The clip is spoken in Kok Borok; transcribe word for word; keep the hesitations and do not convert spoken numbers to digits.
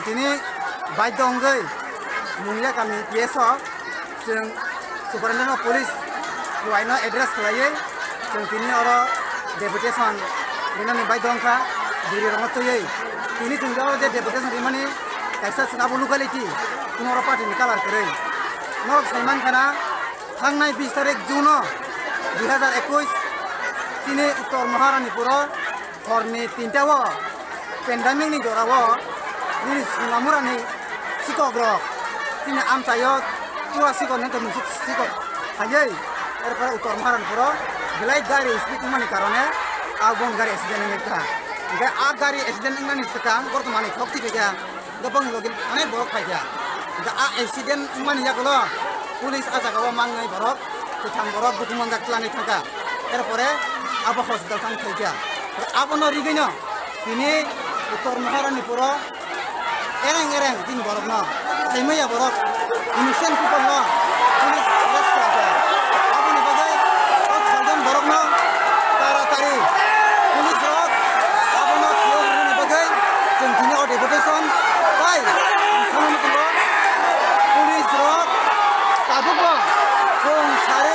Tini baidho wngwi Mungia kami P S o chwng Superintendent of Police Kuwaino address khlaiwi chwng tini oro deputation rinani baidho wngkha, jurirokno twiwi. Tini chwng oro je deputation rimani kaisa chwng abo locality, kuno oro party ni colour kwrwi. Norok sai mankha na, thangnai bis tarik June o dui hazar ekwis chini Uttor Maharanipuro horni tinta o pandemic ni jora o nini Swnamurani sikok rok chini amchai o tura sikok nang tong sikok phaiwi, erpore Uttor Maharanipuro belai gari speed wngmani karone a bon gari accident wngwi kha. Hingke a gari accident wngnani swkang borok manwi thok twi kha. Hingke bongni logi onek borok phaikha. Hingke a accident wngmani yagulo police a jaga o mangnai borok, kwthang borok, bukhuk manjak twlangwi thangkha. Erpore abo hospital thang thaikha. Abono rigwino tini Uttor Maharanipuro ereng ereng tini borokno, saimaya borok, innocent people no police arrest khlakha. Aboni bagwi o saijon borokno taratari police rok abono thwiwi rwna bagwi chwng tini o deputation bai samung twngo. Police rok tabukbo chwng sare